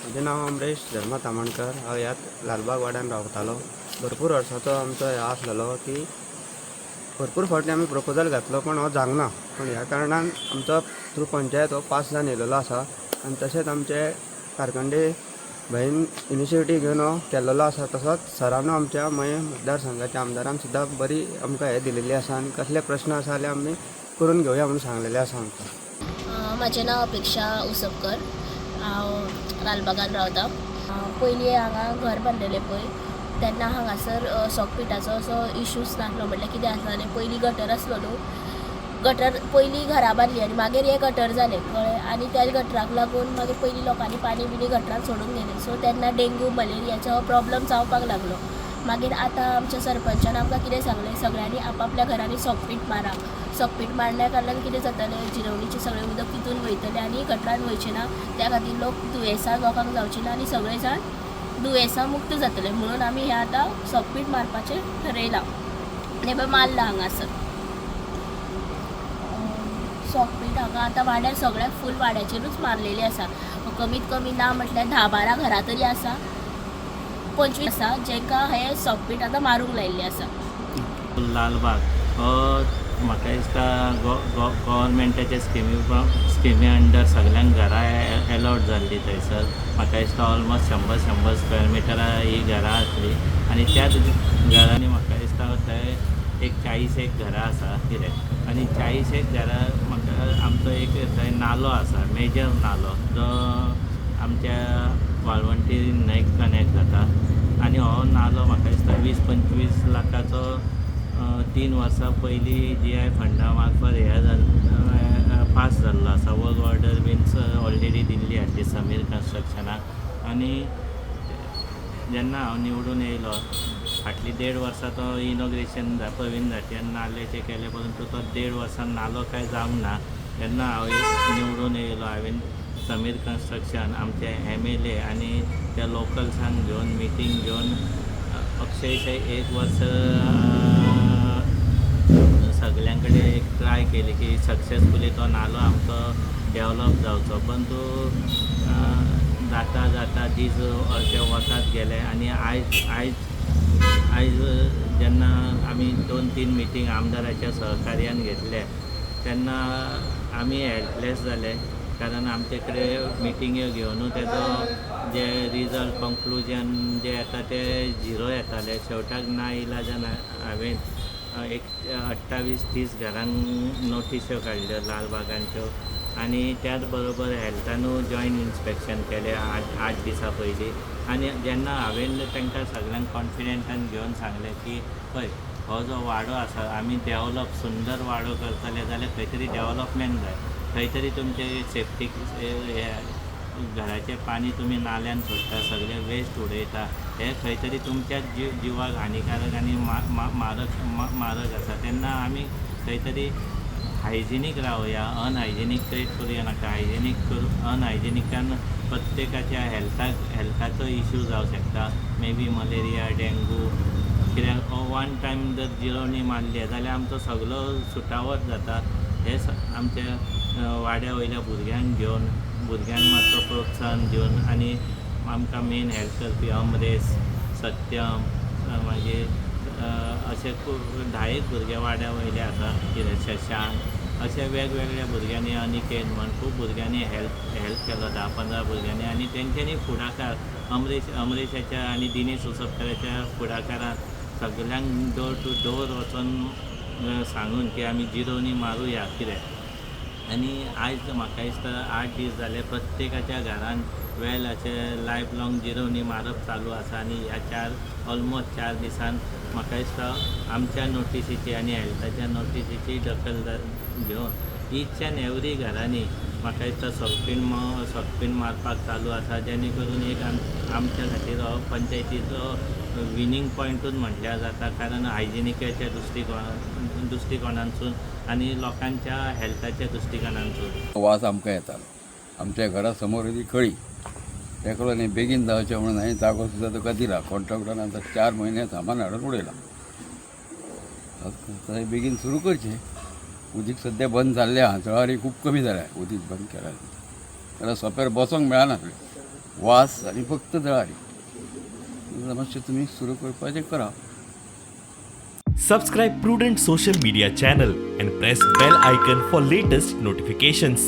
म्हजें नांव अमरेश धर्मा तामणकर. हांव ह्याच लालबाग वाड्यान रावतालो. भरपूर वर्सांचो आमचो हें आसलेलो की भरपूर फावटी आमी प्रपोजल घातलो, पण हो जावंक ना. पूण ह्या कारणान आमचो थ्रू पंचायत हो पास जावन येयलेलो आसा आनी तशेंच आमचे कारकंडे भाईन इनिशिएटीव घेवन हो केल्लेलो आसा. तसोच सरानू आमच्या मयें मतदारसंघाच्या आमदारान सुद्दां बरी आमकां हें दिलेली आसा आनी कसले प्रश्न आसा जाल्यार आमी करून घेवया म्हणून सांगलेलें आसा आमकां. म्हाजें नांव अपेक्षा उसपकर. हांव लालबागान रावता. पयलीं हांगा घर बांदलेलें पळय, तेन्ना हांगासर सोकपिठाचो असो इशूच नासलो. म्हटल्यार कितें आसतालें, पयलीं गटर आसलो न्हू, गटर पयलीं घरां बांदलीं आनी मागीर हें गटर जालें, कळ्ळें? आनी त्या गटराक लागून मागीर पयलीं लोकांनी पाणी बिणी गटरान सोडूंक गेलें. सो तेन्ना डेंग्यू मलेरियाचो प्रॉब्लम जावपाक लागलो. मागीर आतां आमच्या सरपंचान आमकां कितें सांगलें, सगळ्यांनी आपापल्या घरांनी सोकपीट मारा. सोकपीट मारल्या कारणान कितें जातलें, जिरवणीचें सगळें उदक तितून वयतलें आनी गटरान वयचें ना. त्या खातीर लोक दुयेंसां लोकांक जावचीं ना आनी सगळे जाण दुयेंसां मुक्त जातले म्हणून आमी हें आतां सोकपीट मारपाचें ठरयलां आनी पळय मारलां हांगासर सोकपीट. हांगा आतां वाड्यार सगळ्याक फूल वाड्याचेरूच मारलेली आसा. कमीत कमी ना म्हटल्यार 10-12 घरां तरी आसा, 25 आसा, जेंकां हें सोकपीट आतां मारूंक लायिल्लें आसा. लालबाग हो म्हाका दिसता गव्हर्मेंटाच्या स्किमी अंडर सगल्यांक घरां एलॉट जाल्लीं. थंयसर म्हाका दिसता ऑलमोस्ट 100 100 स्क्वेअर मिटरां ही घरां आसलीं आनी त्याच घरांनी म्हाका दिसता थंय एक 40 एक घरां आसा कितें. आनी 40 एक घरां म्हाका आमचो एक थंय नालो आसा, मेजर नालो, जो आमच्या वाळवंटी न्हंयक कनेक्ट जाता. आनी हो नालो म्हाका दिसता 20-25 लाखाचो 3 वर्सां पयलीं जीआय फंडा मार्फत हे जाल पास जाल्लो आसा. वर्क ऑर्डर बीन ऑलरेडी दिल्ली आसली समीर कन्स्ट्रक्शनाक. आनी जेन्ना हांव निवडून येयलो, फाटलीं देड वर्सां तो इनॉग्रेशन प्रवीण झांट्यान नाल्याचें केलें, परंतु तो देड वर्सां नालो कांय जावंक ना. जेन्ना हांव निवडून येयलो, हांवें समीर कन्स्ट्रक्शन, आमचे एमएलए आनी त्या लोकल्सांक घेवन मिटींग घेवन अक्षरशः एक वर्स सगल्यां कडेन एक ट्राय केली की सक्सेसफुली तो नालो आमचो डेवलप जावचो. परंतु जाता जाता दीस अशे वतात गेले आनी आयज आयज आयज जेन्ना आमी 2-3 मिटींग आमदाराच्या सहकार्यान घेतले, तेन्ना आमी हेल्पलेस जाले, कारण आमचे कडेन मिटिंग्यो घेवनू तेजो जे रिजल्ट कंक्लुजन जे येता ते झिरो येताले. शेवटाक ना इलाजान हांवें एक 28-30 घरांक नोटिश्यो काडल्यो लालबागांच्यो आनी त्याच बरोबर हेल्थानूय जॉयंट इन्स्पेक्शन केलें 8 दिसां पयलीं. आनी जेन्ना हांवें तांकां सगल्यांक कॉन्फिडंटान घेवन सांगलें की पळय, हो जो वाडो आसा, आमी डेवलप सुंदर वाडो करतले जाल्यार खंय तरी डेवलपमेंट जाय, खंय तरी तुमचे सेफ्टीक घराचें पाणी तुमी नाल्यान सोडटा, सगळें वेस्ट उडयता, हें खंय तरी तुमच्याच जिवाक हानिकारक आनी मारक मारक आसा. तेन्ना आमी खंय तरी हायजिनीक रावया, अनहायजिनीक क्रिएट करुया नाका. हायजिनीक करूं, अनहायजिनिकान प्रत्येकाच्या हेल्थाचो इशू जावं शकता, मे बी मलेरिया, डेंगू. कित्याक वन टायम जर जिरोवणी मारली जाल्यार आमचो सगलो सुटावत जाता. हे आमच्या वाड्या वयल्या भुरग्यांक घेवन, भुरग्यांक मातसो प्रोत्साहन दिवन आनी आमकां मेन हेल्प करपी अमरेश, सत्यम, मागीर अशे खूब 10 भुरगे वाड्या वयले आसा कितें, शशांक, अशे वेगवेगळ्या भुरग्यांनी, अनिकेत म्हण खूब भुरग्यांनी हेल्प केलो, 10-15 भुरग्यांनी. आनी तेंच्यांनी फुडाकार अमरेशाच्या आनी दिनेश उसपकाराच्या फुडाकारान सगल्यांक डोर टू डोर वचोन सांगून की आमी जिरोवणी मारुया कितें. आनी आयज म्हाका दिसता 8 दीस जाले प्रत्येकाच्या घरान वेल अशें लायफ लॉंग जिरोवणी मारप चालू आसा. आनी ह्या ऑलमोस्ट 4 दिसान म्हाका दिसता आमच्या नोटिसीची आनी हेल्थाच्या नोटिसीची दखल घेवन इच एन्ड एवरी घरांनी म्हाका दिसता सोकपीण मारपाक चालू आसा, जेणे करून एक आमच्या खातीर हो पंचायतीचो विनींग पॉयंटूच म्हटल्यार जाता, कारण हायजिनिकाच्या दृश्टिकोणांतसून आनी लोकांच्या हेल्थाच्या दृश्टिकोणांतसून. वास आमकां येतालो. आमच्या घरा समोर ती खळी, ताका लागून बेगीन जावचें म्हणून हांवें जागो सुद्दां तुका दिला. कॉन्ट्रॅक्टरान आतां 4 म्हयने सामान हाडून उडयलां. आतां बेगीन सुरू करचें. उदीक सद्या बंद जाल्लें आहा, जळारी खूब कमी जाल्या उदीक बंद केल्या जाल्यार सोंप्यार बसोंक मेळनासलें. वास आनी फक्त जळारी. मातशें तुमी सुरू करपाचें करा. Subscribe Prudent Social Media channel and press bell icon for latest notifications.